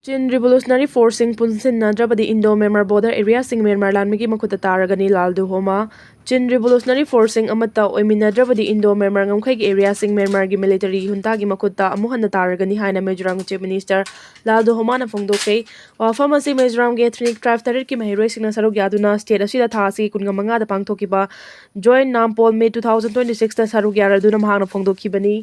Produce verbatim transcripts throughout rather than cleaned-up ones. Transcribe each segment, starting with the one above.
Chin Revolutionary Forceꯁꯤꯡ ꯄꯨꯟꯁꯤꯟꯅꯗ꯭ꯔꯕꯗꯤ Indo-Myanmar border areaꯁꯤꯡ ꯃ꯭ꯌꯥꯟꯃꯥꯔ ꯂꯥꯟꯃꯤꯒꯤ ꯃꯈꯨꯠꯇ ꯇꯥꯔꯒꯅꯤ, ꯂꯥꯜ ꯗꯨꯍꯣꯃꯥ꯫ Chin Revolutionary Forceꯁꯤꯡ ꯑꯃꯠꯇ ꯑꯣꯏꯃꯤꯟꯅꯗ꯭ꯔꯕꯗꯤ Indo-Myanmar ꯉꯝꯈꯩꯒꯤ areaꯁꯤꯡ ꯃ꯭ꯌꯥꯟꯃꯥꯔꯒꯤ military juntaꯒꯤ ꯃꯈꯨꯠꯇ ꯑꯃꯨꯛ ꯍꯟꯅ ꯇꯥꯔꯒꯅꯤ ꯍꯥꯏꯅ ꯃꯤꯖꯣꯔꯥꯝꯒꯤ Chief Minister ꯂꯥꯜ ꯗꯨꯍꯣꯃꯥꯅ ꯐꯣꯡꯗꯣꯛꯈꯤ꯫ ꯋꯥꯐꯝ ꯑꯁꯤ ꯃꯤꯖꯣꯔꯥꯝꯒꯤ ethnic tribe ꯇꯔꯦꯠꯀꯤ ꯃꯍꯩꯔꯣꯏꯁꯤꯡꯅ ꯁꯔꯨꯛ ꯌꯥꯗꯨꯅ state ꯑꯁꯤꯗ ꯊꯥ ꯑꯁꯤꯒꯤ ꯀꯨꯟꯃꯉꯥꯗ ꯄꯥꯡꯊꯣꯛꯈꯤꯕ Joint Nampol Meet two thousand twenty sixꯇ ꯁꯔꯨꯛ ꯌꯥꯔꯗꯨꯅ ꯃꯍꯥꯛꯅ ꯐꯣꯡꯗꯣꯛꯈꯤꯕꯅꯤ꯫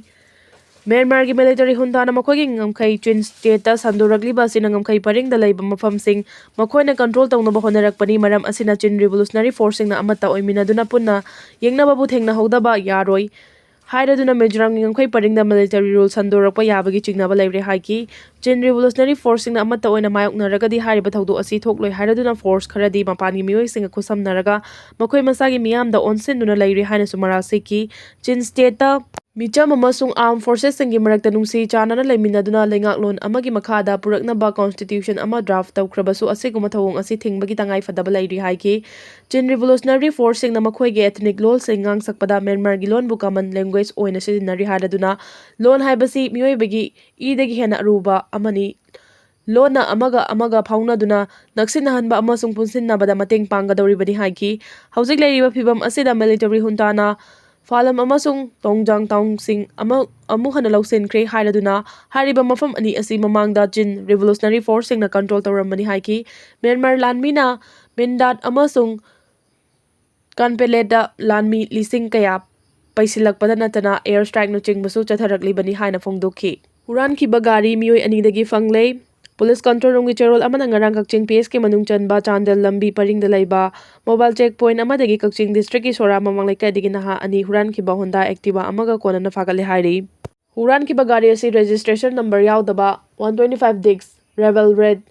ꯃ꯭ꯌꯥꯟꯃꯥꯔꯒꯤ military juntaꯅ ꯃꯈꯣꯏꯒꯤ ꯉꯝꯈꯩ ꯆꯤꯟ stateꯇ ꯁꯟꯗꯣꯔꯛꯂꯤꯕ ꯑꯁꯤꯅ ꯉꯝꯈꯩ ꯄꯔꯤꯡꯗ ꯂꯩꯕ ꯃꯐꯝꯁꯤꯡ ꯃꯈꯣꯏꯅ control ꯇꯧꯅꯕ ꯍꯣꯠꯅꯔꯛꯄꯅꯤ꯫ ꯃꯔꯝ ꯑꯁꯤꯅ Chin Revolutionary Forceꯁꯤꯡꯅ ꯑꯃꯠꯇ ꯑꯣꯏꯃꯤꯟꯅꯗꯨꯅ ꯄꯨꯟꯅ ꯌꯦꯡꯅꯕꯕꯨ ꯊꯦꯡꯅꯍꯧꯗꯕ ꯌꯥꯔꯣꯏ ꯍꯥꯏꯔꯗꯨꯅ ꯃꯤꯖꯣꯔꯥꯝꯒꯤ ꯉꯝꯈꯩ ꯄꯔꯤꯡꯗ military rule ꯁꯟꯗꯣꯔꯛꯄ ꯌꯥꯕꯒꯤ ꯆꯤꯡꯅꯕ ꯂꯩꯔꯦ ꯍꯥꯏꯈꯤ꯫ Chin Revolutionary Forceꯁꯤꯡꯅ ꯑꯃꯠꯇ ꯑꯣꯏꯅ ꯃꯥꯌꯣꯛꯅꯔꯒꯗꯤ ꯍꯥꯏꯔꯤꯕ ꯊꯧꯗꯣꯛ ꯑꯁꯤ ꯊꯣꯛꯂꯣꯏ ꯍꯥꯏꯔꯗꯨꯅ force ꯈꯔꯗꯤ ꯃꯄꯥꯟꯒꯤ ꯃꯤꯑꯣꯏꯁꯤꯡꯒ ꯈꯨꯠꯁꯝꯅꯔꯒ ꯃꯈꯣꯏ ꯃꯁꯥꯒꯤ ꯃꯤꯌꯥꯝꯗ ꯑꯣꯟꯁꯤꯟꯗꯨꯅ ꯂꯩꯔꯤ ꯍꯥꯏꯅꯁꯨ ꯃꯔꯥꯜ ꯁꯤꯈꯤ꯫ ꯆꯤꯟ stateꯇ ꯃꯤꯆꯝ ꯑꯃꯁꯨꯡ armed forcesꯁꯤꯡꯒꯤ ꯃꯔꯛꯇ ꯅꯨꯡꯁꯤ ꯆꯥꯟꯅꯅ ꯂꯩꯃꯤꯟꯅꯗꯨꯅ ꯂꯩꯉꯥꯛꯂꯣꯟ ꯑꯃꯒꯤ ꯃꯈꯥꯗ ꯄꯨꯔꯛꯅꯕ constitution ꯑꯃ draft ꯇꯧꯈ꯭ꯔꯕꯁꯨ ꯑꯁꯤꯒꯨꯝꯕ ꯊꯧꯑꯣꯡ ꯑꯁꯤ ꯊꯤꯡꯕꯒꯤ ꯇꯉꯥꯏ ꯐꯗꯕ ꯂꯩꯔꯤ ꯍꯥꯏꯈꯤ꯫ Chin Revolutionary Forceꯁꯤꯡꯅ ꯃꯈꯣꯏꯒꯤ ethnic ꯂꯣꯜꯁꯤꯡ ꯉꯥꯡꯁꯛꯄꯗ ꯃ꯭ꯌꯥꯟꯃꯥꯔꯒꯤ ꯂꯣꯟꯕꯨ common language ꯑꯣꯏꯅ ꯁꯤꯖꯤꯟꯅꯔꯤ ꯍꯥꯏꯔꯗꯨꯅ ꯂꯣꯟ ꯍꯥꯏꯕꯁꯤ ꯃꯤꯑꯣꯏꯕꯒꯤ ꯏꯗꯒꯤ ꯍꯦꯟꯅ ꯑꯔꯨꯕ ꯑꯃꯅꯤ꯫ ꯂꯣꯟꯅ ꯑꯃꯒ ꯑꯃꯒ ꯐꯥꯎꯅꯗꯨꯅ ꯅꯛꯁꯤꯟꯅꯍꯟꯕ ꯑꯃꯁꯨꯡ ꯄꯨꯟꯁꯤꯟꯅꯕꯗ ꯃꯇꯦꯡ ꯄꯥꯡꯒꯗꯧꯔꯤꯕꯅꯤ ꯍꯥꯏꯈꯤ꯫ ꯍꯧꯖꯤꯛ ꯂꯩꯔꯤꯕ ꯐꯤꯕꯝ ꯑꯁꯤꯗ military juntaꯅ ꯐꯥꯂꯝ ꯑꯃꯁꯨꯡ ꯇꯣꯡꯖꯥꯡ townꯁꯤꯡ ꯑꯃ, ꯑꯃꯨꯛ ꯍꯟꯅ ꯂꯧꯁꯤꯟꯈ꯭ꯔꯦ ꯍꯥꯏꯔꯗꯨꯅ ꯍꯥꯏꯔꯤꯕ ꯃꯐꯝ ꯑꯅꯤ ꯑꯁꯤ ꯃꯃꯥꯡꯗ Chin Revolutionary Forceꯁꯤꯡꯅ control ꯇꯧꯔꯝꯕꯅꯤ ꯍꯥꯏꯈꯤ꯫ ꯃ꯭ꯌꯥꯟꯃꯥꯔ ꯂꯥꯟꯃꯤꯅ ꯃꯤꯟꯗꯥꯠ ꯑꯃꯁꯨꯡ ꯀꯥꯟꯄꯦꯂꯦꯠꯇ ꯂꯥꯟꯃꯤ ꯂꯤꯁꯤꯡ ꯀꯌꯥ ꯄꯩꯁꯤꯜꯂꯛꯄꯗ ꯅꯠꯇꯅ air strikeꯅꯆꯤꯡꯕꯁꯨ ꯆꯠꯊꯔꯛꯂꯤꯕꯅꯤ ꯍꯥꯏꯅ ꯐꯣꯡꯗꯣꯛꯈꯤ꯫ ꯍꯨꯔꯥꯟꯈꯤꯕ ꯒꯥꯔꯤ ꯃꯤꯑꯣꯏ ꯑꯅꯤꯗꯒꯤ ꯐꯪꯂꯦ꯫ Police control roomꯒꯤ ꯆꯦꯔꯣꯜ ꯑꯃꯅ ꯉꯔꯥꯡ ꯀꯛꯆꯤꯡ P S K ꯃꯅꯨꯡ ꯆꯟꯕ ꯆꯥꯟꯗꯦꯜ ꯂꯝꯕꯤ ꯄꯔꯤꯡꯗ ꯂꯩꯕ mobile check point ꯑꯃꯗꯒꯤ ꯀꯛꯆꯤꯡ districtꯀꯤ ꯁꯣꯔꯥ ꯃꯃꯥꯡ ꯂꯩꯀꯥꯏꯗꯒꯤ ꯅꯍꯥ ꯑꯅꯤ ꯍꯨꯔꯥꯟꯈꯤꯕ Honda Activa ꯑꯃꯒ ꯀꯣꯟꯅꯅ ꯐꯥꯒꯠꯂꯦ ꯍꯥꯏꯔꯤ꯫ ꯍꯨꯔꯥꯟꯈꯤꯕ ꯒꯥꯔꯤ ꯑꯁꯤ registration number ꯌꯥꯎꯗꯕ one twenty five disc Revel Red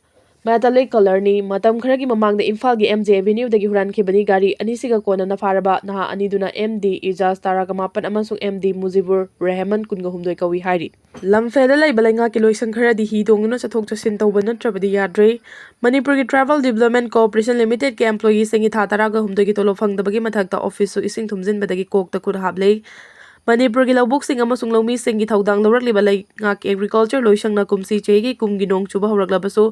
metallic colourꯅꯤ꯫ ꯃꯇꯝ ꯈꯔꯒꯤ ꯃꯃꯥꯡꯗ ꯏꯝꯐꯥꯜꯒꯤ M G Avenueꯗꯒꯤ ꯍꯨꯔꯥꯟꯈꯤꯕꯅꯤ꯫ ꯒꯥꯔꯤ ꯑꯅꯤꯁꯤꯒ ꯀꯣꯟꯅꯅ ꯐꯥꯔꯕ ꯅꯍꯥ ꯑꯅꯤꯗꯨꯅ M D ꯏꯖꯥꯖ ꯇꯔꯥꯒ ꯃꯥꯄꯟ ꯑꯃꯁꯨꯡ M D ꯃꯨꯖꯤꯕꯨꯔ ꯔꯦꯍꯃꯟ ꯀꯨꯟꯒ ꯍꯨꯝꯗꯣꯏ ꯀꯧꯏ ꯍꯥꯏꯔꯤ꯫ ꯂꯝꯐꯦꯜꯗ ꯂꯩꯕ ꯂꯩꯉꯥꯛꯀꯤ ꯂꯣꯏꯁꯪ ꯈꯔꯗꯤ ꯍꯤ ꯇꯣꯡꯗꯨꯅ ꯆꯠꯊꯣꯛ ꯆꯠꯁꯤꯟ ꯇꯧꯕ ꯅꯠꯇ꯭ꯔꯕꯗꯤ ꯌꯥꯗ꯭ꯔꯦ꯫ ꯃꯅꯤꯄꯨꯔꯒꯤ Tribal Development Corporation Limitedꯀꯤ employeeꯁꯤꯡꯒꯤ ꯊꯥ ꯇꯔꯥꯒ ꯍꯨꯝꯗꯣꯏꯒꯤ ꯇꯣꯂꯣꯞ ꯐꯪꯗꯕꯒꯤ ꯃꯊꯛꯇ officeꯁꯨ ꯏꯁꯤꯡ ꯊꯨꯝꯖꯤꯟꯕꯗꯒꯤ ꯀꯣꯛꯇ ꯈꯨꯠ ꯍꯥꯞꯂꯦ꯫ ꯃꯅꯤꯄꯨꯔꯒꯤ ꯂꯧꯕꯨꯛꯁꯤꯡ ꯑꯃꯁꯨꯡ ꯂꯧꯃꯤꯁꯤꯡꯒꯤ ꯊꯧꯗꯥꯡ ꯂꯧꯔꯛꯂꯤꯕ ꯂꯩꯉꯥꯛꯀꯤ ꯑꯦꯒ꯭ꯔꯤꯀꯜꯆꯔ ꯂꯣꯏꯁꯪꯅ ꯀꯨꯝꯁꯤ ꯆꯍꯤꯒꯤ ꯀꯨꯝꯒꯤ ꯅꯣꯡ ꯆꯨꯕ ꯍꯧꯔꯛꯂꯕꯁꯨ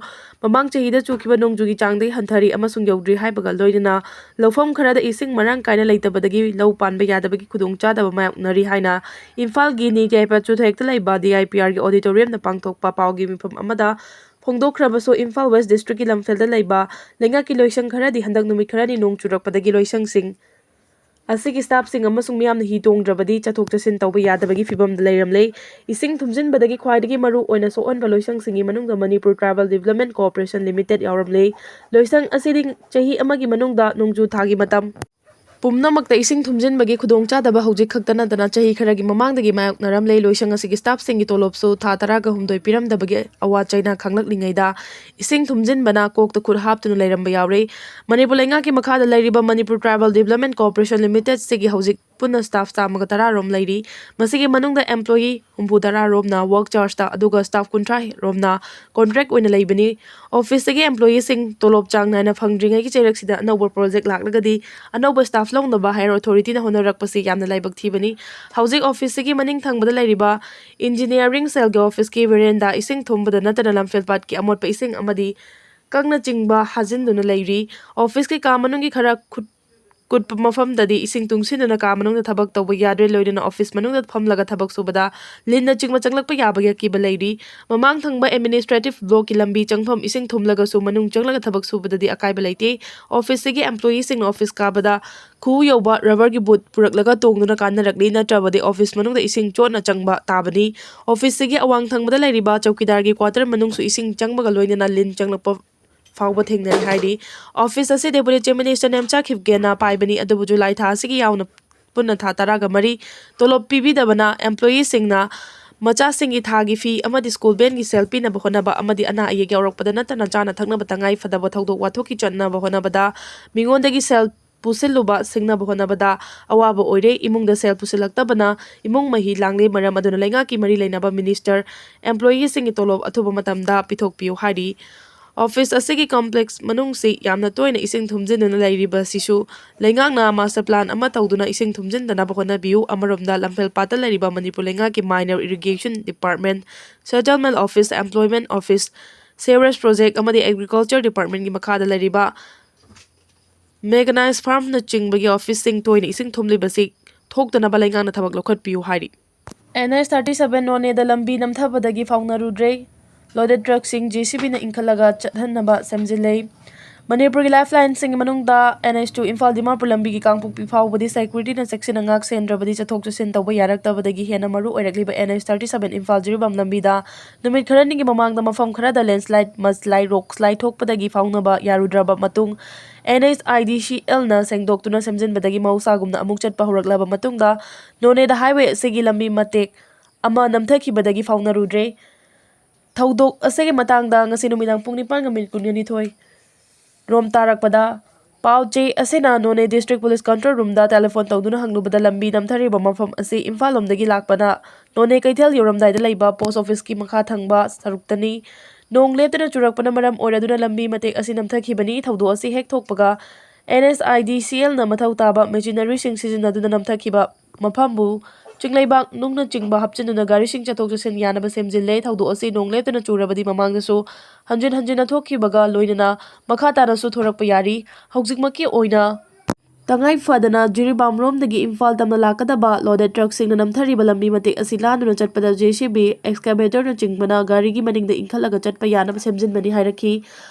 ꯃꯃꯥꯡ ꯆꯍꯤꯗ ꯆꯨꯈꯤꯕ ꯅꯣꯡꯖꯨꯒꯤ ꯆꯥꯡꯗꯒꯤ ꯍꯟꯊꯔꯤ ꯑꯃꯁꯨꯡ ꯌꯧꯗ꯭ꯔꯤ ꯍꯥꯏꯕꯒ ꯂꯣꯏꯅꯅ ꯂꯧꯐꯝ ꯈꯔꯗ ꯏꯁꯤꯡ ꯃꯔꯥꯡ ꯀꯥꯏꯅ ꯂꯩꯇꯕꯗꯒꯤ ꯂꯧ ꯄꯥꯟꯕ ꯌꯥꯗꯕꯒꯤ ꯈꯨꯗꯣꯡꯆꯥꯗꯕ ꯃꯥꯌꯣꯛꯅꯔꯤ ꯍꯥꯏꯅ ꯏꯝꯐꯥꯜꯒꯤ ꯅꯤꯡꯊꯧ ꯌꯥꯏꯐ ꯆꯨꯊꯦꯛꯇ ꯂꯩꯕ D I P Rꯒꯤ auditoriumꯗ ꯄꯥꯡꯊꯣꯛꯄ ꯄꯥꯎꯒꯤ ꯃꯤꯐꯝ ꯑꯃꯗ ꯐꯣꯡꯗꯣꯛꯈ꯭ꯔꯕꯁꯨ, ꯏꯝꯐꯥꯜ West Districtꯀꯤ ꯂꯝꯐꯦꯜꯗ ꯂꯩꯕ ꯂꯩꯉꯥꯛꯀꯤ ꯂꯣꯏꯁꯪ ꯈꯔꯗꯤ ꯍꯟꯗꯛ ꯅꯨꯃꯤꯠ ꯈꯔꯅꯤ ꯅꯣꯡ ꯆꯨꯔꯛꯄꯗꯒꯤ ꯂꯣꯏꯁꯪꯁꯤꯡ ꯑꯁꯤꯒꯤ staffꯁꯤꯡ ꯑꯃꯁꯨꯡ ꯃꯤꯌꯥꯝꯅ ꯍꯤ ꯇꯣꯡꯗ꯭ꯔꯕꯗꯤ ꯆꯠꯊꯣꯛ ꯆꯠꯁꯤꯟ ꯇꯧꯕ ꯌꯥꯗꯕꯒꯤ ꯐꯤꯕꯝꯗ ꯂꯩꯔꯝꯂꯦ꯫ ꯏꯁꯤꯡ ꯊꯨꯝꯖꯤꯟꯕꯗꯒꯤ ꯈ꯭ꯋꯥꯏꯗꯒꯤ ꯃꯔꯨ ꯑꯣꯏꯅ ꯁꯣꯛꯍꯟꯕ ꯂꯣꯏꯁꯪꯁꯤꯡꯒꯤ ꯃꯅꯨꯡꯗ Manipur Tribal Development Corporation Limited ꯌꯥꯎꯔꯝꯂꯦ꯫ ꯂꯣꯏꯁꯪ ꯑꯁꯤꯗꯤ ꯆꯍꯤ ꯑꯃꯒꯤ ꯃꯅꯨꯡꯗ ꯅꯣꯡꯖꯨ ꯊꯥꯒꯤ ꯃꯇꯝ ꯄꯨꯝꯅꯃꯛꯇ ꯏꯁꯤꯡ ꯊꯨꯝꯖꯤꯟꯕꯒꯤ ꯈꯨꯗꯣꯡꯆꯥꯗꯕ ꯍꯧꯖꯤꯛ ꯈꯛꯇ ꯅꯠꯇꯅ ꯆꯍꯤ ꯈꯔꯒꯤ ꯃꯃꯥꯡꯗꯒꯤ ꯃꯥꯌꯣꯛꯅꯔꯝꯂꯦ꯫ ꯂꯣꯏꯁꯪ ꯑꯁꯤꯒꯤ staffꯁꯤꯡꯒꯤ ꯇꯣꯂꯣꯞꯁꯨ ꯊꯥ ꯇꯔꯥꯒ ꯍꯨꯝꯗꯣꯏ ꯄꯤꯔꯝꯗꯕꯒꯤ ꯑꯋꯥ ꯆꯩꯅꯥ ꯈꯪꯂꯛꯂꯤꯉꯩꯗ ꯏꯁꯤꯡ ꯊꯨꯝꯖꯤꯟꯕꯅ ꯀꯣꯛꯇ ꯈꯨꯠ ꯍꯥꯞꯇꯨꯅ ꯂꯩꯔꯝꯕ ꯌꯥꯎꯔꯦ꯫ ꯃꯅꯤꯄꯨꯔ ꯂꯩꯉꯥꯛꯀꯤ ꯃꯈꯥꯗ ꯂꯩꯔꯤꯕ ꯃꯅꯤꯄꯨꯔ Tribal Development Corporation Limitedꯁꯤꯒꯤ ꯍꯧꯖꯤꯛ ꯄꯨꯟꯅ staff ꯆꯥꯝꯃꯒ ꯇꯔꯥ ꯔꯣꯝ ꯂꯩꯔꯤ꯫ ꯃꯁꯤꯒꯤ ꯃꯅꯨꯡꯗ employee ꯍꯨꯝꯐꯨ ꯇꯔꯥ ꯔꯣꯝꯅ work chargeꯇ, ꯑꯗꯨꯒ staff ꯀꯨꯟꯊ꯭ꯔꯥ ꯔꯣꯝꯅ contract ꯑꯣꯏꯅ ꯂꯩꯕꯅꯤ꯫ Officeꯇꯒꯤ employeeꯁꯤꯡ ꯇꯣꯂꯣꯞ ꯆꯥꯡ ꯅꯥꯏꯅ ꯐꯪꯗ꯭ꯔꯤꯉꯩꯒꯤ ꯆꯩꯔꯛꯁꯤꯗ ꯑꯅꯧꯕ project ꯂꯥꯛꯂꯒꯗꯤ ꯑꯅꯧꯕ staff ꯂꯧꯅꯕ higher authorityꯅ ꯍꯣꯠꯅꯔꯛꯄꯁꯤ ꯌꯥꯝꯅ ꯂꯥꯏꯕꯛ ꯊꯤꯕꯅꯤ꯫ ꯍꯧꯖꯤꯛ officeꯁꯤꯒꯤ ꯃꯅꯤꯡ ꯊꯪꯕꯗ ꯂꯩꯔꯤꯕ engineering cellꯒꯤ officeꯀꯤ veranda ꯏꯁꯤꯡ ꯊꯨꯝꯕꯗ ꯅꯠꯇꯅ ꯂꯝꯐꯦꯜ ꯄꯥꯠꯀꯤ ꯑꯃꯣꯠꯄ ꯏꯁꯤꯡ ꯑꯃꯗꯤ ꯀꯪꯅ ꯆꯤꯡꯕ ꯍꯥꯖꯤꯟꯗꯨꯅ ꯂꯩꯔꯤ꯫ Officeꯀꯤ ꯀꯥ ꯃꯅꯨꯡꯒꯤ ꯈꯔ ꯈꯨꯠ ꯀꯨꯠꯄ ꯃꯐꯝꯗꯗꯤ ꯏꯁꯤꯡ ꯇꯨꯡꯁꯤꯟꯗꯨꯅ ꯀꯥ ꯃꯅꯨꯡꯗ ꯊꯕꯛ ꯇꯧꯕ ꯌꯥꯗ꯭ꯔꯦ꯫ ꯂꯣꯏꯅꯅ office ꯃꯅꯨꯡꯗ ꯐꯝꯂꯒ ꯊꯕꯛ ꯁꯨꯕꯗ ꯂꯤꯟꯅꯆꯤꯡꯕ ꯆꯪꯂꯛꯄ ꯌꯥꯕꯒꯤ ꯑꯀꯤꯕ ꯂꯩꯔꯤ꯫ ꯃꯃꯥꯡ ꯊꯪꯕ administrative blockꯀꯤ ꯂꯝꯕꯤ ꯆꯪꯐꯝ ꯏꯁꯤꯡ ꯊꯨꯝꯂꯒꯁꯨ ꯃꯅꯨꯡ ꯆꯪꯂꯒ ꯊꯕꯛ ꯁꯨꯕꯗꯗꯤ ꯑꯀꯥꯏꯕ ꯂꯩꯇꯦ꯫ Officeꯁꯤꯒꯤ employeeꯁꯤꯡꯅ office ꯀꯥꯕꯗ ꯈꯨꯎ ꯌꯧꯕ rubberꯒꯤ boot ꯄꯨꯔꯛꯂꯒ ꯇꯣꯡꯗꯨꯅ ꯀꯥꯟꯅꯔꯛꯂꯤ, ꯅꯠꯇ꯭ꯔꯕꯗꯤ office ꯃꯅꯨꯡꯗ ꯏꯁꯤꯡ ꯆꯣꯠꯅ ꯆꯪꯕ ꯇꯥꯕꯅꯤ꯫ Officeꯁꯤꯒꯤ ꯑꯋꯥꯡ ꯊꯪꯕꯗ ꯂꯩꯔꯤꯕ ꯆꯧꯀꯤꯗꯥꯔꯒꯤ quarter ꯃꯅꯨꯡꯁꯨ ꯏꯁꯤꯡ ꯆꯪꯕꯒ ꯂꯣꯏꯅꯅ ꯂꯤꯟ ꯆꯪꯂꯛꯄ ꯐꯥꯎꯕ ꯊꯦꯡꯅꯔꯦ ꯍꯥꯏꯔꯤ꯫ Office ꯑꯁꯤ Deputy Chief Minister ꯅꯦꯝꯆꯥ ꯈꯤꯞꯒꯦꯅ ꯄꯥꯏꯕꯅꯤ, ꯑꯗꯨꯕꯨ ꯖꯨꯂꯥꯏ ꯊꯥ ꯑꯁꯤꯒꯤ ꯌꯥꯎꯅ ꯄꯨꯟꯅ ꯊꯥ ꯇꯔꯥꯒ ꯃꯔꯤ ꯇꯣꯂꯣꯞ ꯄꯤꯕꯤꯗꯕꯅ employeeꯁꯤꯡꯅ ꯃꯆꯥꯁꯤꯡꯒꯤ ꯊꯥꯒꯤ fee ꯑꯃꯗꯤ school vanꯒꯤ ꯁꯦꯜ ꯄꯤꯅꯕ ꯍꯣꯠꯅꯕ ꯑꯃꯗꯤ ꯑꯅꯥ ꯑꯌꯦꯛ ꯌꯥꯎꯔꯛꯄꯗ ꯅꯠꯇꯅ ꯆꯥꯅ ꯊꯛꯅꯕ ꯇꯉꯥꯏ ꯐꯗꯕ ꯊꯧꯗꯣꯛ ꯋꯥꯊꯣꯛꯀꯤ ꯆꯠꯅꯕ ꯍꯣꯠꯅꯕꯗ ꯃꯤꯉꯣꯟꯗꯒꯤ ꯁꯦꯜ ꯄꯨꯁꯤꯜꯂꯨꯕ ꯁꯤꯡꯅꯕ ꯍꯣꯠꯅꯕꯗ ꯑꯋꯥꯕ ꯑꯣꯏꯔꯦ꯫ ꯏꯃꯨꯡꯗ ꯁꯦꯜ ꯄꯨꯁꯤꯜꯂꯛꯇꯕꯅ ꯏꯃꯨꯡ ꯃꯍꯤ ꯂꯥꯡꯂꯦ꯫ ꯃꯔꯝ ꯑꯗꯨꯅ ꯂꯩꯉꯥꯛꯀꯤ ꯃꯔꯤ ꯂꯩꯅꯕ minister employeeꯁꯤꯡꯒꯤ ꯇꯣꯂꯣꯞ ꯑꯊꯨꯕ ꯃꯇꯝꯗ ꯄꯤꯊꯣꯛꯄꯤꯌꯨ ꯍꯥꯏꯔꯤ꯫ ꯑꯣꯐꯤꯁ ꯑꯁꯤꯒꯤ ꯀꯣꯝꯄ꯭ꯂꯦꯛꯁ ꯃꯅꯨꯡꯁꯤ ꯌꯥꯝꯅ ꯇꯣꯏꯅ ꯏꯁꯤꯡ ꯊꯨꯝꯖꯤꯟꯗꯨꯅ ꯂꯩꯔꯤꯕ ꯑꯁꯤꯁꯨ ꯂꯩꯉꯥꯛꯅ ꯃꯥꯁꯇꯔ ꯄ꯭ꯂꯥꯟ ꯑꯃ ꯇꯧꯗꯨꯅ ꯏꯁꯤꯡ ꯊꯨꯝꯖꯤꯟꯗꯅꯕ ꯍꯣꯠꯅꯕꯤꯌꯨ꯫ ꯑꯃꯔꯣꯝꯗ ꯂꯝꯐꯦꯜ ꯄꯥꯠꯇ ꯂꯩꯔꯤꯕ ꯃꯅꯤꯄꯨꯔ ꯂꯩꯉꯥꯛꯀꯤ minor irrigation department, settlement office, employment office, sewerage project ꯑꯃꯗꯤ ꯑꯦꯒ꯭ꯔꯤꯀꯜꯆꯔ ꯗꯤꯄꯥꯔꯠꯃꯦꯟꯒꯤ ꯃꯈꯥꯗ ꯂꯩꯔꯤꯕ ꯃꯦꯀꯅꯥꯏꯖ ꯐꯥꯔꯝꯅꯆꯤꯡꯕꯒꯤ ꯑꯣꯐꯤꯁꯁꯤꯡ ꯇꯣꯏꯅ ꯏꯁꯤꯡ ꯊꯨꯝꯂꯤꯕꯁꯤ ꯊꯣꯛꯇꯅꯕ ꯂꯩꯉꯥꯛꯅ ꯊꯕꯛ ꯂꯧꯈꯠꯄꯤꯌꯨ ꯍꯥꯏꯔꯤ꯫ ꯑꯦꯟ ꯑꯦꯁ thirty seven ꯅꯣꯅꯦꯗ ꯂꯝꯕꯤ ꯅꯝꯊꯕꯗꯒꯤ ꯐꯥꯎꯅꯔꯨꯗ꯭ꯔꯦ꯫ Loaded truckꯁꯤꯡ J C Bꯅ ꯏꯟꯈꯠꯂꯒ ꯆꯠꯍꯟꯅꯕ ꯁꯦꯝꯖꯤꯜꯂꯦ꯫ ꯃꯅꯤꯄꯨꯔꯒꯤ ꯂꯥꯏꯐ ꯂꯥꯏꯟꯁꯤꯡꯒꯤ ꯃꯅꯨꯡꯗ N H two Imphal Dimapur ꯂꯝꯕꯤꯒꯤ ꯀꯥꯡꯄꯣꯛꯄꯤ ꯐꯥꯎꯕꯗꯤ ꯁꯦꯀ꯭ꯌꯨꯔꯤꯇꯤꯅ ꯆꯦꯛꯁꯤꯟꯅ ꯉꯥꯛ ꯁꯦꯟꯗ꯭ꯔꯕꯗꯤ ꯆꯠꯊꯣꯛ ꯆꯠꯁꯤꯟ ꯇꯧꯕ ꯌꯥꯔꯛꯇꯕꯗꯒꯤ ꯍꯦꯟꯅ ꯃꯔꯨ ꯑꯣꯏꯔꯛꯂꯤꯕ N H thirty seven Imphal Jiribam ꯂꯝꯕꯤꯗ ꯅꯨꯃꯤꯠ ꯈꯔꯅꯤꯒꯤ ꯃꯃꯥꯡꯗ ꯃꯐꯝ ꯈꯔꯗ ꯂꯦꯟꯁꯂꯥꯏꯠ, ꯃꯁꯂꯥꯏ, ꯔꯣꯛꯁꯂꯥꯏ ꯊꯣꯛꯄꯗꯒꯤ ꯐꯥꯎꯅꯕ ꯌꯥꯔꯨꯗ꯭ꯔꯕ ꯃꯇꯨꯡ N H I D C Lꯅ ꯁꯦꯡꯗꯣꯛꯇꯨꯅ ꯁꯦꯝꯖꯤꯟꯕꯗꯒꯤ ꯃꯍꯧꯁꯥꯒꯨꯝꯅ ꯑꯃꯨꯛ ꯆꯠꯄ ꯍꯧꯔꯛꯂꯕ ꯃꯇꯨꯡꯗ ꯅꯣꯅꯦꯗ ꯍꯥꯏꯋꯦ ꯑꯁꯤꯒꯤ ꯂꯝꯕꯤ ꯃꯇꯦꯛ ꯑꯃ ꯅꯝꯊꯈꯤꯕꯗꯒꯤ ꯐꯥꯎꯅꯔꯨꯗ꯭ꯔꯦ꯫ ꯊꯧꯗꯣꯛ ꯑꯁꯤꯒꯤ ꯃꯇꯥꯡꯗ ꯉꯁꯤ ꯅꯨꯃꯤꯗꯥꯡ ꯄꯨꯡ ꯅꯤꯄꯥꯟꯒ ꯃꯤꯅꯤꯠ ꯀꯨꯟꯅꯤꯊꯣꯏ ꯔꯣꯝ ꯇꯥꯔꯛꯄꯗ ꯄꯥꯎ ꯆꯦ ꯑꯁꯤꯅ ꯅꯣꯅꯦ ꯗꯤꯁꯇ꯭ꯔꯤꯛ ꯄꯨꯂꯤꯁ ꯀꯟꯇ꯭ꯔꯣꯜ ꯔꯨꯝꯗ ꯇꯦꯂꯤꯐꯣꯟ ꯇꯧꯗꯨꯅ ꯍꯪꯂꯨꯕꯗ ꯂꯝꯕꯤ ꯅꯝꯊꯔꯤꯕ ꯃꯐꯝ ꯑꯁꯤ ꯏꯝꯐꯥꯜ ꯂꯣꯝꯗꯒꯤ ꯂꯥꯛꯄꯅ ꯅꯣꯅꯦ ꯀꯩꯊꯦꯜ ꯌꯧꯔꯝꯗꯥꯏꯗ ꯂꯩꯕ ꯄꯣꯁ ꯑꯣꯐꯤꯁꯀꯤ ꯃꯈꯥ ꯊꯪꯕ ꯁꯔꯨꯛꯇꯅꯤ꯫ ꯅꯣꯡ ꯂꯦꯞꯇꯅ ꯆꯨꯔꯛꯄꯅ ꯃꯔꯝ ꯑꯣꯏꯔꯗꯨꯅ ꯂꯝꯕꯤ ꯃꯇꯦꯛ ꯑꯁꯤ ꯅꯝꯊꯈꯤꯕꯅꯤ꯫ ꯊꯧꯗꯣꯛ ꯑꯁꯤ ꯍꯦꯛ ꯊꯣꯛꯄꯒ N H I D C Lꯅ ꯃꯊꯧ ꯇꯥꯕ ꯃꯦꯆꯤꯅꯔꯤꯁꯤꯡ ꯁꯤꯖꯤꯟꯅꯗꯨꯅ ꯅꯝꯊꯈꯤꯕ ꯃꯐꯝꯕꯨ ꯆꯤꯡꯂꯩꯕꯥꯛ ꯅꯨꯡꯅꯆꯤꯡꯕ ꯍꯥꯞꯆꯤꯟꯗꯨꯅ ꯒꯥꯔꯤꯁꯤꯡ ꯆꯠꯊꯣꯛ ꯆꯠꯁꯤꯟ ꯌꯥꯅꯕ ꯁꯦꯝꯖꯤꯜꯂꯦ꯫ ꯊꯧꯗꯣꯛ ꯑꯁꯤ ꯅꯣꯡ ꯂꯦꯞꯇꯅ ꯆꯨꯔꯕꯗꯤ ꯃꯃꯥꯡꯗꯁꯨ ꯍꯟꯖꯤꯟ ꯍꯟꯖꯤꯟꯅ ꯊꯣꯛꯈꯤꯕꯒ ꯂꯣꯏꯅꯅ ꯃꯈꯥ ꯇꯥꯅꯁꯨ ꯊꯣꯔꯛꯄ ꯌꯥꯔꯤ꯫ ꯍꯧꯖꯤꯛꯃꯛꯀꯤ ꯑꯣꯏꯅ ꯇꯉꯥꯏ ꯐꯗꯅ ꯖꯤꯔꯤꯕꯥꯝꯔꯣꯝꯗꯒꯤ ꯏꯝꯐꯥꯜ ꯇꯝꯅ ꯂꯥꯛꯀꯗꯕ loaded truckꯁꯤꯡꯅ ꯅꯝꯊꯔꯤꯕ ꯂꯝꯕꯤ ꯃꯇꯦꯛ ꯑꯁꯤ ꯂꯥꯟꯗꯨꯅ ꯆꯠꯄꯗ J C B, excavatorꯅꯆꯤꯡꯕꯅ ꯒꯥꯔꯤꯒꯤ ꯃꯅꯤꯡꯗ ꯏꯟꯈꯠꯂꯒ ꯆꯠꯄ ꯌꯥꯅꯕ ꯁꯦꯝꯖꯤꯟꯕꯅꯤ ꯍꯥꯏꯔꯛꯈꯤ꯫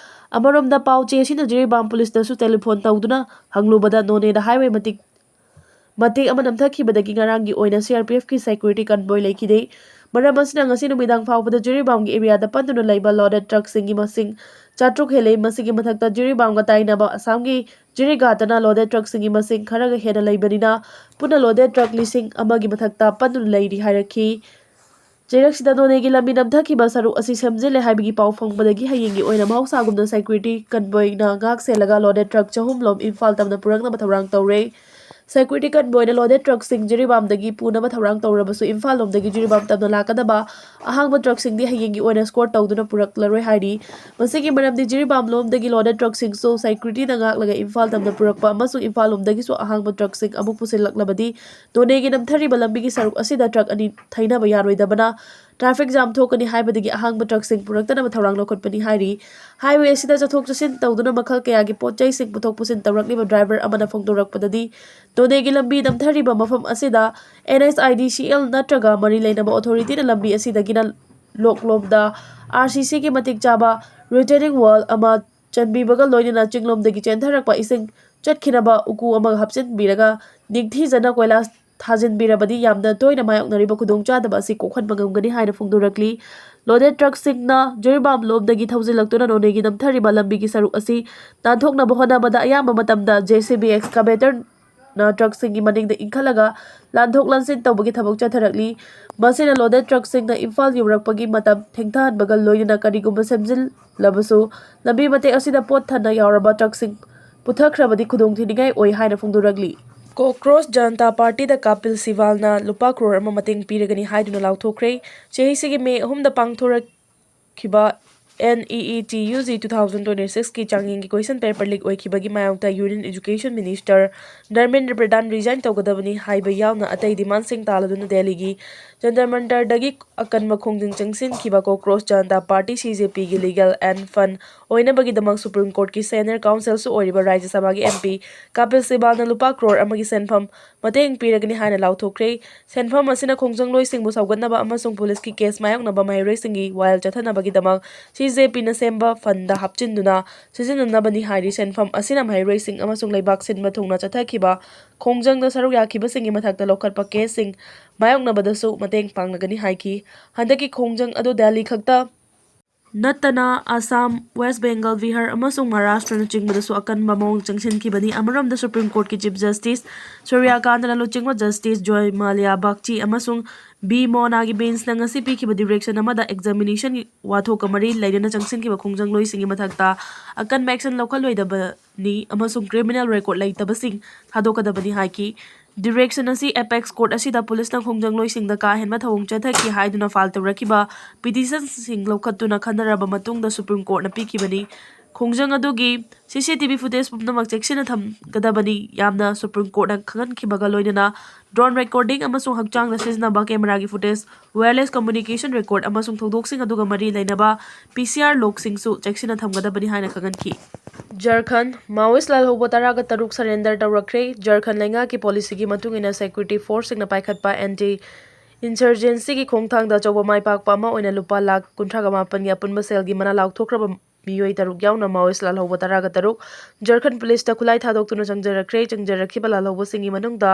ꯑꯃꯔꯣꯝꯗ ꯄꯥꯎ ꯆꯦ ꯑꯁꯤꯅ ꯖꯤꯔꯤꯕꯥꯝ ꯄꯨꯂꯤꯁꯇꯁꯨ ꯇꯦꯂꯤꯐꯣꯟ ꯇꯧꯗꯨꯅ ꯍꯪꯂꯨꯕꯗ ꯅꯣꯅꯦꯗ ꯍꯥꯏꯋꯦ ꯃꯇꯤꯛ ꯃꯇꯦꯛ ꯑꯃ ꯅꯝꯊꯈꯤꯕꯗꯒꯤ ꯉꯔꯥꯡꯒꯤ ꯑꯣꯏꯅ C R P Fꯀꯤ security convoy ꯂꯩꯈꯤꯗꯦ꯫ ꯃꯔꯝ ꯑꯁꯤꯅ ꯉꯁꯤ ꯅꯨꯃꯤꯗꯥꯡ ꯐꯥꯎꯕꯗ ꯖꯤꯔꯤꯕꯥꯝꯒꯤ areaꯗ ꯄꯟꯗꯨꯅ ꯂꯩꯕ loaded truckꯁꯤꯡꯒꯤ ꯃꯁꯤꯡ ꯆꯥꯇ꯭ꯔꯨꯛ ꯍꯦꯜꯂꯦ꯫ ꯃꯁꯤꯒꯤ ꯃꯊꯛꯇ ꯖꯤꯔꯤꯕꯥꯝꯒ ꯇꯥꯏꯅꯕ ꯑꯁꯥꯝꯒꯤ ꯖꯤꯔꯤꯘꯥꯠꯇꯅ loaded truckꯁꯤꯡꯒꯤ ꯃꯁꯤꯡ ꯈꯔꯒ ꯍꯦꯟꯅ ꯂꯩꯕꯅꯤꯅ ꯄꯨꯟꯅ loaded truck ꯂꯤꯁꯤꯡ ꯑꯃꯒꯤ ꯃꯊꯛꯇ ꯄꯟꯗꯨꯅ ꯂꯩꯔꯤ ꯍꯥꯏꯔꯛꯈꯤ꯫ ꯆꯩꯔꯛꯁꯤꯗ ꯅꯣꯅꯦꯒꯤ ꯂꯝꯕꯤ ꯅꯝꯊꯈꯤꯕ ꯁꯔꯨꯛ ꯑꯁꯤ ꯁꯦꯝꯖꯤꯜꯂꯦ ꯍꯥꯏꯕꯒꯤ ꯄꯥꯎ ꯐꯪꯕꯗꯒꯤ ꯍꯌꯦꯡꯒꯤ ꯑꯣꯏꯅ ꯃꯍꯧꯁꯥꯒꯨꯝꯅ security convoyꯅ ꯉꯥꯛ ꯁꯦꯜꯂꯒ loaded truck ꯆꯍꯨꯝ ꯂꯣꯝ ꯏꯝꯐꯥꯜ ꯇꯝꯅ ꯄꯨꯔꯛꯅꯕ ꯊꯧꯔꯥꯡ ꯇꯧꯔꯦ꯫ ꯁꯦꯀ꯭ꯌꯨꯔꯤꯇꯤ ꯀꯟꯚꯣꯏꯅ ꯂꯣꯗꯦꯗ ꯇ꯭ꯔꯛꯁꯤꯡ ꯖꯤꯔꯤꯕꯥꯝꯗꯒꯤ ꯄꯨꯅꯕ ꯊꯧꯔꯥꯡ ꯇꯧꯔꯕꯁꯨ ꯏꯝꯐꯥꯜ ꯂꯣꯝꯗꯒꯤ ꯖꯤꯔꯤꯕꯥꯝ ꯇꯝꯅ ꯂꯥꯛꯀꯗꯕ ꯑꯍꯥꯡꯕ ꯇ꯭ꯔꯛꯁꯤꯡꯗꯤ ꯍꯌꯦꯡꯒꯤ ꯑꯣꯏꯅ ꯁ꯭ꯀꯣꯔꯠ ꯇꯧꯗꯨꯅ ꯄꯨꯔꯛꯂꯔꯣꯏ ꯍꯥꯏꯔꯤ꯫ ꯃꯁꯤꯒꯤ ꯃꯔꯝꯗꯤ ꯖꯤꯔꯤꯕꯥꯝ ꯂꯣꯝꯗꯒꯤ ꯂꯣꯗꯦꯗ ꯇ꯭ꯔꯛꯁꯤꯡꯁꯨ ꯁꯦꯀ꯭ꯌꯨꯔꯤꯇꯤꯅ ꯉꯥꯛꯂꯒ ꯏꯝꯐꯥꯜ ꯇꯝꯅ ꯄꯨꯔꯛꯄ ꯑꯃꯁꯨꯡ ꯏꯝꯐꯥꯜ ꯂꯣꯝꯗꯒꯤꯁꯨ ꯑꯍꯥꯡꯕ ꯇ꯭ꯔꯛꯁꯤꯡ ꯑꯃꯨꯛ ꯄꯨꯁꯤꯜꯂꯛꯂꯕꯗꯤ ꯅꯣꯅꯦꯒꯤ ꯅꯝꯊꯔꯤꯕ ꯂꯝꯕꯤꯒꯤ ꯁꯔꯨꯛ ꯑꯁꯤꯗ ꯇ꯭ꯔꯛ ꯑꯅꯤ ꯊꯩꯅꯕ ꯌꯥꯔꯣꯏꯗꯕꯅ ꯇ꯭ꯔꯥꯐꯤꯛ ꯖꯥꯝ ꯊꯣꯛꯀꯅꯤ ꯍꯥꯏꯕꯗꯒꯤ ꯑꯍꯥꯡꯕ ꯇ꯭ꯔꯛꯁꯤꯡ ꯄꯨꯔꯛꯇꯅꯕ ꯊꯧꯔꯥꯡ ꯂꯧꯈꯠꯄꯅꯤ ꯍꯥꯏꯔꯤ꯫ ꯍꯥꯏꯋꯦ ꯑꯁꯤꯗ ꯆꯠꯊꯣꯛ ꯆꯠꯁꯤꯟ ꯇꯧꯗꯨꯅ ꯃꯈꯜ ꯀꯌꯥꯒꯤ ꯄꯣꯠ ꯆꯩꯁꯤꯡ ꯄꯨꯊꯣꯛ ꯄꯨꯁꯤꯟ ꯇꯧꯔꯛꯂꯤꯕ ꯗ꯭ꯔꯥꯏꯚꯔ ꯑꯃꯅ ꯐꯣꯡꯗꯣꯔꯛꯄꯗꯗꯤ, ꯅꯣꯅꯦꯒꯤ ꯂꯝꯕꯤ ꯅꯝꯊꯔꯤꯕ ꯃꯐꯝ ꯑꯁꯤꯗ and S I D C L ꯅꯠꯇ꯭ꯔꯒ ꯃꯔꯤ ꯂꯩꯅꯕ ꯑꯣꯊꯣꯔꯤꯇꯤꯅ ꯂꯝꯕꯤ ꯑꯁꯤꯗꯒꯤꯅ ꯂꯣꯛꯂꯣꯝꯗ ꯑꯥꯔ ꯁꯤ ꯁꯤꯒꯤ ꯃꯇꯤꯛ ꯆꯥꯕ ꯔꯤꯇꯦꯅꯤꯡ ꯋꯥꯜ ꯑꯃ ꯆꯟꯕꯤꯕꯒ ꯂꯣꯏꯅꯅ ꯆꯤꯡꯂꯣꯝꯗꯒꯤ ꯆꯦꯟꯊꯔꯛꯄ ꯏꯁꯤꯡ ꯆꯠꯈꯤꯅꯕ ꯎꯀꯨ ꯑꯃꯒ ꯍꯥꯞꯆꯤꯟꯕꯤꯔꯒ ꯅꯤꯡꯊꯤꯖꯅ ꯀꯣꯏꯂꯥꯁ ꯊꯥꯖꯤꯟꯕꯤꯔꯕꯗꯤ ꯌꯥꯝꯅ ꯇꯣꯏꯅ ꯃꯥꯌꯣꯛꯅꯔꯤꯕ ꯈꯨꯗꯣꯡꯆꯥꯗꯕ ꯑꯁꯤ ꯀꯣꯛꯍꯟꯕ ꯉꯝꯒꯅꯤ ꯍꯥꯏꯅ ꯐꯣꯡꯗꯣꯔꯛꯂꯤ꯫ ꯂꯣꯗꯦꯗ ꯇ꯭ꯔꯛꯁꯤꯡꯅ ꯖꯤꯔꯤꯕꯥꯝ ꯂꯣꯝꯗꯒꯤ ꯊꯧꯖꯤꯜꯂꯛꯇꯨꯅ ꯅꯣꯅꯦꯒꯤ ꯅꯝꯊꯔꯤꯕ ꯂꯝꯕꯤꯒꯤ ꯁꯔꯨꯛ ꯑꯁꯤ ꯅꯥꯟꯊꯣꯛꯅꯕ ꯍꯣꯠꯅꯕꯗ ꯑꯌꯥꯝꯕ ꯃꯇꯝꯗ ꯖꯦ ꯁꯤ ꯕꯤ ꯑꯦꯛꯁꯀꯥꯚꯦꯇꯔ ꯅ ꯇ꯭ꯔꯛꯁꯤꯡꯒꯤ ꯃꯅꯤꯡꯗ ꯏꯟꯈꯠꯂꯒ ꯂꯥꯟꯊꯣꯛ ꯂꯥꯟꯁꯤꯟ ꯇꯧꯕꯒꯤ ꯊꯕꯛ ꯆꯠꯊꯔꯛꯂꯤ꯫ ꯃꯁꯤꯅ ꯂꯣꯗꯦꯗ ꯇ꯭ꯔꯛꯁꯤꯡꯅ ꯏꯝꯐꯥꯜ ꯌꯧꯔꯛꯄꯒꯤ ꯃꯇꯝ ꯊꯦꯡꯊꯍꯟꯕꯒ ꯂꯣꯏꯅꯅ ꯀꯔꯤꯒꯨꯝꯕ ꯁꯦꯝꯖꯤꯜꯂꯕꯁꯨ ꯂꯝꯕꯤ ꯃꯇꯦꯛ ꯑꯁꯤꯗ ꯄꯣꯠ ꯊꯟꯅ ꯌꯥꯎꯔꯕ ꯇ꯭ꯔꯛꯁꯤꯡ ꯄꯨꯊꯈ꯭ꯔꯕꯗꯤ ꯈꯨꯗꯣꯡꯊꯤꯅꯤꯡꯉꯥꯏ ꯑꯣꯏ ꯍꯥꯏꯅ ꯐꯣꯡꯗꯣꯔꯛꯂꯤ꯫ ꯀꯣꯀ꯭ꯔꯣꯁ ꯖꯅꯇꯥ ꯄꯥꯔꯇꯤꯗ ꯀꯥꯄꯤꯜ ꯁꯤꯕꯥꯜꯅ ꯂꯨꯄꯥ ꯀ꯭ꯔꯣꯔ ꯑꯃ ꯃꯇꯦꯡ ꯄꯤꯔꯒꯅꯤ ꯍꯥꯏꯗꯨꯅ ꯂꯥꯎꯊꯣꯛꯈ꯭ꯔꯦ꯫ ꯆꯍꯤꯁꯤꯒꯤ ꯃꯦ ꯑꯍꯨꯝꯗ ꯄꯥꯡꯊꯣꯔꯛ ꯈꯤꯕ N E E T U G two thousand twenty six ꯀꯤ ꯆꯥꯡꯌꯦꯡꯒꯤ question paper leak ꯑꯣꯏꯈꯤꯕꯒꯤ ꯃꯥꯌꯣꯛꯇ Union Education Minister ꯙꯔꯃꯦꯟꯗ꯭ꯔ ꯄ꯭ꯔꯙꯥꯟ resign ꯇꯧꯒꯗꯕꯅꯤ ꯍꯥꯏꯕ ꯌꯥꯎꯅ ꯑꯇꯩ demandꯁꯤꯡ ꯇꯥꯜꯂꯗꯨꯅ ꯗꯦꯜꯂꯤꯒꯤ ꯖꯟꯇꯔ ꯃꯟꯇꯔꯗꯒꯤ ꯑꯀꯟꯕ ꯈꯣꯡꯖꯪ ꯆꯪꯁꯤꯟꯈꯤꯕ ꯀꯣꯀ꯭ꯔꯣꯁ Janata party, C J P ꯒꯤ legal and fund ꯑꯣꯏꯅꯕꯒꯤꯗꯃꯛ Supreme Courtꯀꯤ senior counselꯁꯨ ꯑꯣꯏꯔꯤꯕ ꯔꯥꯖ꯭ꯌ ꯁꯚꯥꯒꯤ M P ꯀꯥꯄꯤꯜ ꯁꯤꯕꯥꯜꯅ ꯂꯨꯄꯥ ꯀ꯭ꯔꯣꯔ ꯑꯃꯒꯤ ꯁꯦꯟꯐꯝ ꯃꯇꯦꯡ ꯄꯤꯔꯒꯅꯤ ꯍꯥꯏꯅ ꯂꯥꯎꯊꯣꯛꯈ꯭ꯔꯦ꯫ ꯁꯦꯟꯐꯝ ꯑꯁꯤꯅ ꯈꯣꯡꯖꯪꯂꯣꯏꯁꯤꯡꯕꯨ ꯁꯧꯒꯠꯅꯕ ꯑꯃꯁꯨꯡ ꯄꯨꯂꯤꯁꯀꯤ case ꯃꯥꯌꯣꯛꯅꯕ ꯃꯍꯩꯔꯣꯏꯁꯤꯡꯒꯤ ꯋꯥꯌꯦꯜ ꯆꯠꯊꯅꯕꯒꯤꯗꯃꯛ C J Pꯅ ꯁꯦꯝꯕ fundꯗ ꯍꯥꯞꯆꯤꯟꯗꯨꯅ ꯁꯤꯖꯤꯟꯅꯅꯕꯅꯤ ꯍꯥꯏꯔꯤ꯫ ꯁꯦꯟꯐꯝ ꯑꯁꯤꯅ ꯃꯍꯩꯔꯣꯏꯁꯤꯡ ꯑꯃꯁꯨꯡ ꯂꯩꯕꯥꯛ ꯁꯤꯟꯕ ꯊꯨꯡꯅ ꯆꯠꯊꯈꯤꯕ ꯈꯣꯡꯖꯪꯗ ꯁꯔꯨꯛ ꯌꯥꯈꯤꯕꯁꯤꯡꯒꯤ ꯃꯊꯛꯇ ꯂꯧꯈꯠꯄ caseꯁꯤꯡ ꯃꯥꯌꯣꯛꯅꯕꯗꯁꯨ ꯃꯇꯦꯡ ꯄꯥꯡꯂꯒꯅꯤ ꯍꯥꯏꯈꯤ꯫ ꯍꯟꯗꯛꯀꯤ ꯈꯣꯡꯖꯪ ꯑꯗꯨ ꯗꯦꯜꯂꯤ ꯈꯛꯇ ꯅꯠꯇꯅ ꯑꯁꯥꯝ, ꯋꯦꯁ ꯕꯦꯡꯒꯜ, ꯕꯤꯍꯥꯔ ꯑꯃꯁꯨꯡ ꯃꯍꯥꯔꯥꯁꯇ꯭ꯔꯅꯆꯤꯡꯕꯗꯁꯨ ꯑꯀꯟꯕ ꯃꯑꯣꯡꯗ ꯆꯪꯁꯤꯟꯈꯤꯕꯅꯤ꯫ ꯑꯃꯔꯣꯝꯗ Supreme Courtꯀꯤ Chief Justice ꯁꯨꯔ꯭ꯌꯀꯥꯟꯇꯅ ꯂꯨꯆꯤꯡꯕ Justice ꯖꯣꯏ ꯃꯥꯂ꯭ꯌꯥ ꯕꯥꯒꯆꯤ ꯑꯃꯁꯨꯡ ꯕꯤ ꯃꯣꯍꯅꯥꯒꯤ ꯕꯦꯟꯁꯅ ꯉꯁꯤ ꯄꯤꯈꯤꯕ ꯗꯤꯔꯦꯛꯁꯟ ꯑꯃꯗ ꯑꯦꯛꯖꯥꯃꯤꯅꯦꯁꯟꯒꯤ ꯋꯥꯊꯣꯛꯀ ꯃꯔꯤ ꯂꯩꯅꯅ ꯆꯪꯁꯤꯟꯈꯤꯕ ꯈꯣꯡꯖꯪꯂꯣꯏꯁꯤꯡꯒꯤ ꯃꯊꯛꯇ ꯑꯀꯟꯕ ꯑꯦꯛꯁꯟ ꯂꯧꯈꯠꯂꯣꯏꯗꯕꯅꯤ ꯑꯃꯁꯨꯡ ꯀ꯭ꯔꯤꯃꯤꯅꯦꯜ ꯔꯦꯀꯣꯔꯗ ꯂꯩꯇꯕꯁꯤꯡ ꯊꯥꯗꯣꯛꯀꯗꯕꯅꯤ ꯍꯥꯏꯈꯤ꯫ ꯗꯤꯔꯦꯛꯁꯟ ꯑꯁꯤ ꯑꯦꯄꯦꯛꯁ ꯀꯣꯔꯠ ꯑꯁꯤꯗ ꯄꯨꯂꯤꯁꯅ ꯈꯣꯡꯖꯪꯂꯣꯏꯁꯤꯡꯗ ꯀꯥ ꯍꯦꯟꯕ ꯊꯧꯑꯣꯡ ꯆꯠꯊꯈꯤ ꯍꯥꯏꯗꯨꯅ ꯐꯥꯏꯜ ꯇꯧꯔꯛꯈꯤꯕ ꯄꯤꯇꯤꯁꯟꯁꯤꯡ ꯂꯧꯈꯠꯇꯨꯅ ꯈꯟꯅꯔꯕ ꯃꯇꯨꯡꯗ ꯁꯨꯄ꯭ꯔꯤꯝ ꯀꯣꯔꯠꯅ ꯄꯤꯈꯤꯕꯅꯤ꯫ ꯈꯣꯡꯖꯪ ꯑꯗꯨꯒꯤ ꯁꯤ ꯁꯤ ꯇꯤ ꯚꯤ ꯐꯨꯇꯦꯖ ꯄꯨꯝꯅꯃꯛ ꯆꯦꯛꯁꯤꯟꯅ ꯊꯝꯒꯗꯕꯅꯤ ꯌꯥꯝꯅ ꯁꯨꯄ꯭ꯔꯤꯝ ꯀꯣꯔꯠꯅ ꯈꯪꯍꯟꯈꯤꯕꯒ ꯂꯣꯏꯅꯅ ꯗ꯭ꯔꯣꯟ ꯔꯦꯀꯣꯔꯗꯤꯡ ꯑꯃꯁꯨꯡ ꯍꯛꯆꯥꯡꯗ ꯁꯤꯖꯤꯟꯅꯕ ꯀꯦꯃꯦꯔꯥꯒꯤ ꯐꯨꯇꯦꯖ, ꯋꯥꯌꯔꯂꯦꯁ ꯀꯝꯃ꯭ꯌꯨꯅꯤꯀꯦꯁꯟ ꯔꯦꯀꯣꯔꯗ ꯑꯃꯁꯨꯡ ꯊꯧꯗꯣꯛꯁꯤꯡ ꯑꯗꯨꯒ ꯃꯔꯤ ꯂꯩꯅꯕ ꯄꯤ ꯁꯤ ꯑꯥꯔ ꯂꯣꯒꯁꯤꯡꯁꯨ ꯆꯦꯛꯁꯤꯟꯅ ꯊꯝꯒꯗꯕꯅꯤ ꯍꯥꯏꯅ ꯈꯪꯍꯟꯈꯤ꯫ ꯖꯔꯈꯟ, ꯃꯥꯑꯣꯏꯁ ꯂꯥꯜꯍꯧꯕ ꯇꯔꯥꯒ ꯇꯔꯨꯛ ꯁꯔꯦꯟꯗꯔ ꯇꯧꯔꯛꯈ꯭ꯔꯦ꯫ ꯖꯔꯈꯟ ꯂꯩꯉꯥꯛꯀꯤ ꯄꯣꯂꯤꯁꯤꯒꯤ ꯃꯇꯨꯡ ꯏꯟꯅ ꯁꯦꯀ꯭ꯌꯨꯔꯤꯇꯤ ꯐꯣꯔꯁꯁꯤꯡꯅ ꯄꯥꯏꯈꯠꯄ ꯑꯦꯟꯇꯤ ꯏꯟꯁꯔꯖꯦꯟꯁꯤꯒꯤ ꯈꯣꯡꯊꯥꯡꯗ ꯑꯆꯧꯕ ꯃꯥꯏ ꯄꯥꯛꯄ ꯑꯃ ꯑꯣꯏꯅ ꯂꯨꯄꯥ ꯂꯥꯈ ꯀꯨꯟꯊ꯭ꯔꯥꯒ ꯃꯥꯄꯟꯒꯤ ꯑꯄꯨꯟꯕ ꯁꯦꯜꯒꯤ ꯃꯅꯥ ꯂꯥꯎꯊꯣꯛꯈ꯭ꯔꯕ ꯃꯤꯑꯣꯏ ꯇꯔꯨꯛ ꯌꯥꯎꯅ ꯃꯥꯑꯣꯏꯁ ꯂꯥꯜꯍꯧꯕ ꯇꯔꯥꯒ ꯇꯔꯨꯛ ꯖꯔꯈꯟ ꯄꯨꯂꯤꯁꯇ ꯈꯨꯠꯂꯥꯏ ꯊꯥꯗꯣꯛꯇꯨꯅ ꯆꯪꯖꯔꯛꯈ꯭ꯔꯦ꯫ ꯆꯪꯖꯔꯛꯈꯤꯕ ꯂꯥꯜꯍꯧꯕꯁꯤꯡꯒꯤ ꯃꯅꯨꯡꯗ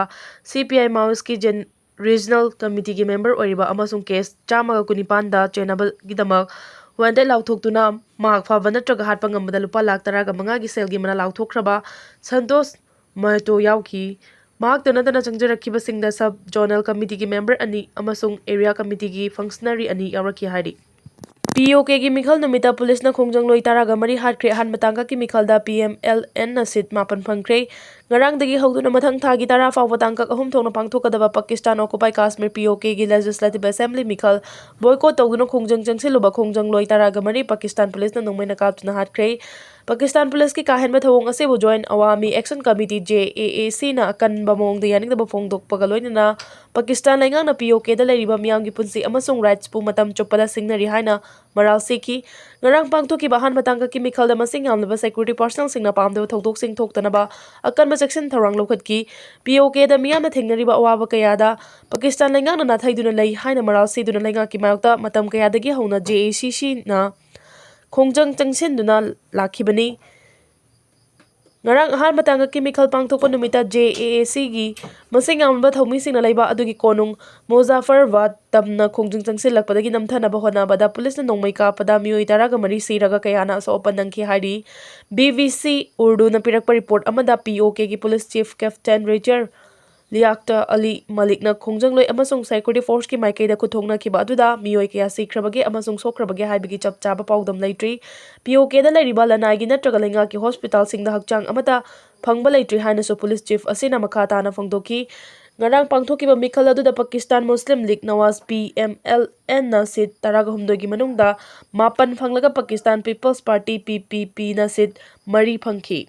ꯁꯤ P I ꯃꯥꯑꯣꯏꯁꯀꯤ Jain-, regional ꯀꯃꯤꯇꯤꯒꯤ member ꯑꯣꯏꯔꯤꯕ ꯑꯃꯁꯨꯡ ꯀꯦꯁ ꯆꯥꯝꯃꯒ ꯀꯨꯟꯅꯤꯄꯥꯟꯗ ꯆꯦꯟꯅꯕꯒꯤꯗꯃꯛ ꯋꯥꯟꯇꯦꯗ ꯂꯥꯎꯊꯣꯛꯇꯨꯅ ꯃꯍꯥꯛ ꯐꯥꯕ ꯅꯠꯇ꯭ꯔꯒ ꯍꯥꯠꯄ ꯉꯝꯕꯗ ꯂꯨꯄꯥ ꯂꯥꯈ ꯇꯔꯥꯒ ꯃꯉꯥꯒꯤ ꯁꯦꯜꯒꯤ ꯃꯅꯥ ꯂꯥꯎꯊꯣꯛꯈ꯭ꯔꯕ ꯁꯟꯇꯣꯁ ꯃꯍꯇꯣ ꯌꯥꯎꯈꯤ꯫ ꯃꯍꯥꯛꯇ ꯅꯠꯇꯅ ꯆꯪꯖꯔꯛꯈꯤꯕꯁꯤꯡꯗ ꯁꯕ ꯖꯣꯅꯦꯜ ꯀꯃꯤꯇꯤꯒꯤ ꯃꯦꯝꯕꯔ ꯑꯅꯤ ꯑꯃꯁꯨꯡ ꯑꯦꯔꯤꯌꯥ ꯀꯃꯤꯇꯤꯒꯤ ꯐꯪꯁꯅꯔꯤ ꯑꯅꯤ ꯌꯥꯎꯔꯛꯈꯤ ꯍꯥꯏꯔꯤ꯫ ꯄꯤ ꯑꯣ ꯀꯦꯒꯤ ꯃꯤꯈꯜ ꯅꯨꯃꯤꯠꯇ ꯄꯨꯂꯤꯁꯅ ꯈꯣꯡꯖꯪꯂꯣꯏ ꯇꯔꯥꯒ ꯃꯔꯤ ꯍꯥꯠꯈ꯭ꯔꯦ꯫ ꯑꯍꯥꯟꯕ ꯇꯥꯡꯀꯛꯀꯤ ꯃꯤꯈꯜꯗ ꯄꯤ ꯑꯦꯝ ꯑꯦꯜ ꯑꯦꯟꯅ ꯁꯤꯠ ꯃꯥꯄꯟ ꯐꯪꯈ꯭ꯔꯦ꯫ ꯉꯔꯥꯡꯗꯒꯤ ꯍꯧꯗꯨꯅ ꯃꯊꯪ ꯊꯥꯒꯤ ꯇꯔꯥ ꯐꯥꯎꯕ ꯇꯥꯡꯀꯛ ꯑꯍꯨꯝ ꯊꯣꯛꯅ ꯄꯥꯡꯊꯣꯛꯀꯗꯕ ꯄꯥꯀꯤꯁꯇꯥꯟ ꯑꯣꯀꯨꯄꯥꯏ ꯀꯥꯁꯃꯤꯔ ꯄꯤ ꯑꯣ ꯀꯦꯒꯤ ꯂꯦꯖꯤꯁꯂꯦꯇꯤꯚ ꯑꯦꯁꯦꯝꯕ꯭ꯂꯤ ꯃꯤꯈꯜ ꯕꯣꯏꯀꯣꯠ ꯇꯧꯗꯨꯅ ꯈꯣꯡꯖꯪ ꯆꯪꯁꯤꯜꯂꯨꯕ ꯈꯣꯡꯖꯪꯂꯣꯏ ꯇꯔꯥꯒ ꯃꯔꯤ ꯄꯥꯀꯤꯁꯇꯥꯟ ꯄꯨꯂꯤꯁꯅ ꯅꯣꯡꯃꯩꯅ ꯀꯥꯞꯇꯨꯅ ꯍꯥꯠꯈ꯭ꯔꯦ꯫ ꯄꯥꯀꯤꯁꯇꯥꯟ ꯄꯨꯂꯤꯁꯀꯤ ꯀꯥ ꯍꯦꯟꯕ ꯊꯧꯑꯣꯡ ꯑꯁꯤꯕꯨ ꯖꯣꯏꯟꯠ ꯑꯋꯥꯃꯤ ꯑꯦꯛꯁꯟ ꯀꯃꯤꯇꯤ, ꯖꯦ ꯑꯦ ꯑꯦ ꯁꯤꯅ ꯑꯀꯟꯕ ꯃꯑꯣꯡꯗ ꯌꯥꯅꯤꯡꯗꯕ ꯐꯣꯡꯗꯣꯛꯄꯒ ꯂꯣꯏꯅꯅ ꯄꯥꯀꯤꯁꯇꯥꯟ ꯂꯩꯉꯥꯛꯅ ꯄꯤ ꯑꯣ ꯀꯦꯗ ꯂꯩꯔꯤꯕ ꯃꯤꯌꯥꯝꯒꯤ ꯄꯨꯟꯁꯤ ꯑꯃꯁꯨꯡ ꯔꯥꯏꯠꯁꯄꯨ ꯃꯇꯝ ꯆꯨꯞꯄꯗ ꯁꯤꯡꯅꯔꯤ ꯍꯥꯏꯅ ꯃꯔꯥꯜ ꯁꯤꯈꯤ꯫ ꯉꯔꯥꯡ ꯄꯥꯡꯊꯣꯛꯈꯤꯕ ꯑꯍꯥꯟꯕ ꯇꯥꯡꯀꯛꯀꯤ ꯃꯤꯈꯜꯗ ꯃꯁꯤꯡ ꯌꯥꯝꯂꯕ ꯁꯦꯀ꯭ꯌꯨꯔꯤꯇꯤ ꯄꯥꯔꯁꯅꯦꯜꯁꯤꯡꯅ ꯄꯥꯝꯗꯕ ꯊꯧꯗꯣꯛꯁꯤꯡ ꯊꯣꯛꯇꯅꯕ ꯑꯀꯟꯕ ꯆꯦꯛꯁꯤꯟ ꯊꯧꯔꯥꯡ ꯂꯧꯈꯠꯈꯤ꯫ ꯄꯤ ꯑꯣ ꯀꯦꯗ ꯃꯤꯌꯥꯝꯅ ꯊꯦꯡꯅꯔꯤꯕ ꯑꯋꯥꯕ ꯀꯌꯥꯗ ꯄꯥꯀꯤꯁꯇꯥꯟ ꯂꯩꯉꯥꯛꯅ ꯅꯥꯊꯩꯗꯨꯅ ꯂꯩ ꯍꯥꯏꯅ ꯃꯔꯥꯜ ꯁꯤꯗꯨꯅ ꯂꯩꯉꯥꯛꯀꯤ ꯃꯥꯌꯣꯛꯇ ꯃꯇꯝ ꯀꯌꯥꯗꯒꯤ ꯍꯧꯅ ꯖꯦ ꯑꯦ ꯁꯤ ꯁꯤꯅ ꯈꯣꯡꯖꯪ ꯆꯪꯁꯤꯟꯗꯨꯅ ꯂꯥꯛꯈꯤꯕꯅꯤ꯫ ꯉꯔꯥꯡ ꯑꯍꯥꯟꯕ ꯇꯥꯡꯀꯛꯀꯤ ꯃꯤꯈꯜ ꯄꯥꯡꯊꯣꯛꯄ ꯅꯨꯃꯤꯠꯇ ꯖꯦ ꯑꯦ ꯑꯦ ꯁꯤꯒꯤ ꯃꯁꯤꯡ ꯌꯥꯝꯂꯕ ꯊꯧꯃꯤꯁꯤꯡꯅ ꯂꯩꯕ ꯑꯗꯨꯒꯤ ꯀꯣꯅꯨꯡ ꯃꯨꯖꯥꯐꯔꯕꯥꯗ ꯇꯝꯅ ꯈꯣꯡꯖꯪ ꯆꯪꯁꯤꯜꯂꯛꯄꯗꯒꯤ ꯅꯝꯊꯅꯕ ꯍꯣꯠꯅꯕꯗ ꯄꯨꯂꯤꯁꯅ ꯅꯣꯡꯃꯩ ꯀꯥꯞꯄꯗ ꯃꯤꯑꯣꯏ ꯇꯔꯥꯒ ꯃꯔꯤ ꯁꯤꯔꯒ ꯀꯌꯥꯅ ꯑꯁꯣꯛ ꯑꯄꯟ ꯅꯪꯈꯤ ꯍꯥꯏꯔꯤ꯫ ꯕꯤ ꯕꯤ ꯁꯤ ꯎꯔꯗꯨꯅ ꯄꯤꯔꯛꯄ ꯔꯤꯄꯣꯔꯠ ꯑꯃꯗ ꯄꯤ ꯑꯣ ꯀꯦꯒꯤ ꯄꯨꯂꯤꯁ ꯆꯤꯐ ꯀꯦꯞꯇꯦꯟ ꯔꯤꯆꯔ ꯂꯤꯌꯥꯛꯇ ꯑꯂꯤ ꯃꯂꯤꯛꯅ ꯈꯣꯡꯖꯪꯂꯣꯏ ꯑꯃꯁꯨꯡ ꯁꯦꯀ꯭ꯌꯨꯔꯤꯇꯤ ꯐꯣꯔꯁꯀꯤ ꯃꯥꯏꯀꯩꯗ ꯈꯨꯠꯊꯣꯛꯅꯈꯤꯕ ꯑꯗꯨꯗ ꯃꯤꯑꯣꯏ ꯀꯌꯥ ꯁꯤꯈ꯭ꯔꯕꯒꯦ ꯑꯃꯁꯨꯡ ꯁꯣꯛꯈ꯭ꯔꯕꯒꯦ ꯍꯥꯏꯕꯒꯤ ꯆꯞ ꯆꯥꯕ ꯄꯥꯎꯗꯝ ꯂꯩꯇ꯭ꯔꯤ꯫ ꯄꯤ ꯑꯣ ꯀꯦꯗ ꯂꯩꯔꯤꯕ ꯂꯅꯥꯏꯒꯤ ꯅꯠꯇ꯭ꯔꯒ ꯂꯩꯉꯥꯛꯀꯤ ꯍꯣꯁꯄꯤꯇꯥꯜꯁꯤꯡꯗ ꯍꯛꯆꯥꯡ ꯑꯃꯠꯇ ꯐꯪꯕ ꯂꯩꯇ꯭ꯔꯤ ꯍꯥꯏꯅꯁꯨ ꯄꯨꯂꯤꯁ ꯆꯤꯐ ꯑꯁꯤꯅ ꯃꯈꯥ ꯇꯥꯅ ꯐꯣꯡꯗꯣꯛꯈꯤ꯫ ꯉꯔꯥꯡ ꯄꯥꯡꯊꯣꯛꯈꯤꯕ ꯃꯤꯈꯜ ꯑꯗꯨꯗ ꯄꯥꯀꯤꯁꯇꯥꯟ ꯃꯨꯁꯂꯤꯝ league Nawaz, P M L ꯑꯦꯟꯅ ꯁꯤꯠ ꯇꯔꯥꯒ ꯍꯨꯝꯗꯣꯏꯒꯤ ꯃꯅꯨꯡꯗ ꯃꯥꯄꯟ ꯐꯪꯂꯒ ꯄꯥꯀꯤꯁꯇꯥꯟ ꯄꯤꯄꯜꯁ ꯄꯥꯔꯇꯤ, ꯄꯤ ꯄꯤ ꯄꯤꯅ ꯁꯤꯠ ꯃꯔꯤ ꯐꯪꯈꯤ꯫